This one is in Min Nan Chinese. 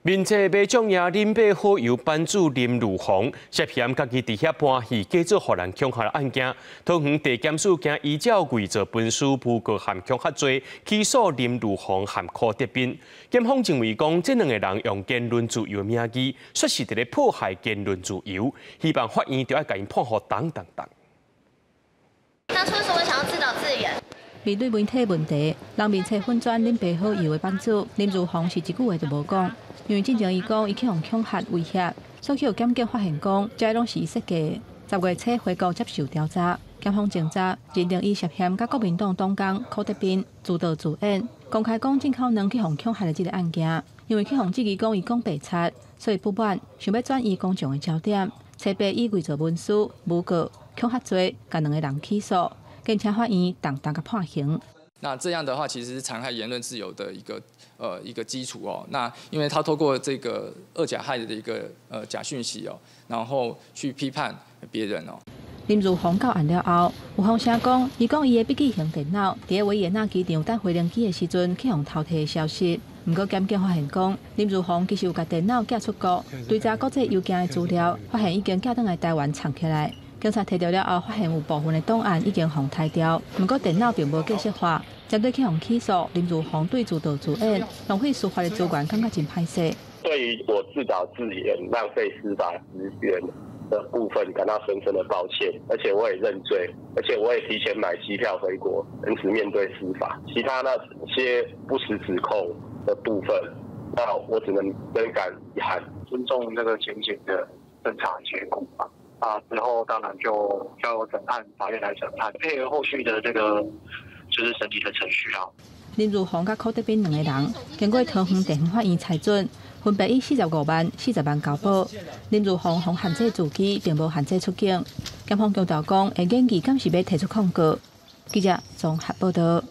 面冊馬掌爺林柏好友版主林如紅涉嫌家己佇遐搬戲，假做予人恐嚇的案件，桃園地檢署今依照偽造文書、誣告和恐嚇罪起訴林如紅和柯德斌。檢方認為講，這兩個人用言論自由的名義，說是佇咧破壞言論自由，希望法院著愛共𪜶判予重重重。當初是我想要自導自演。面對媒體問題，人面冊粉專林爸好友的版主林如紅是一句話都無講，因為進前伊講伊去予恐嚇威脅，所以檢警發現講，這攏是伊設計。10月初回國接受調查，檢方偵查認定伊涉嫌佮國民黨黨工柯德斌自導自演，公開講進口卵去予恐嚇的這个案件，因為去予質疑講伊講白賊，所以不滿，想欲轉移公眾的焦點，冊白以偽造文書、誣告、恐嚇罪，共兩个人起訴。檢察法院重重共判刑。那這樣的話，其實是殘害言論自由的一個基礎哦。那因為他透過這個二甲害的一個假訊息哦，然後去批判別人哦。林如紅到案了後，有風聲講，伊講伊的筆記型電腦佇維也納機場等飛行機的時陣去予偷提的消息。毋過檢警發現講，林如紅其實有共電腦寄出國，追查國際郵件的資料，發現已經寄轉來台灣藏起來。警察提著了後，發現有部分的檔案已經予刣掉，毋過電腦並無格式化。針對去予起訴，林如紅對自導自演、浪費司法的資源，感覺真歹勢。對於我自導自演、浪費司法資源的部分，感到深深的抱歉，而且我也認罪，而且我也提前買機票回國，誠實面對司法。其他那些不實指控的部分，那我只能深感遺憾，尊重那個檢警的偵查結果吧。啊，之後當然就交由審判法院來審判，配合後續的這個就是審理的程序啊。林如紅佮柯德斌兩个人，經過桃園地方法院裁准，分別以45萬、40萬交保。林如紅予限制住居，並無限制出境。檢方強調講，會研議敢是欲提出抗告。記者綜合報道。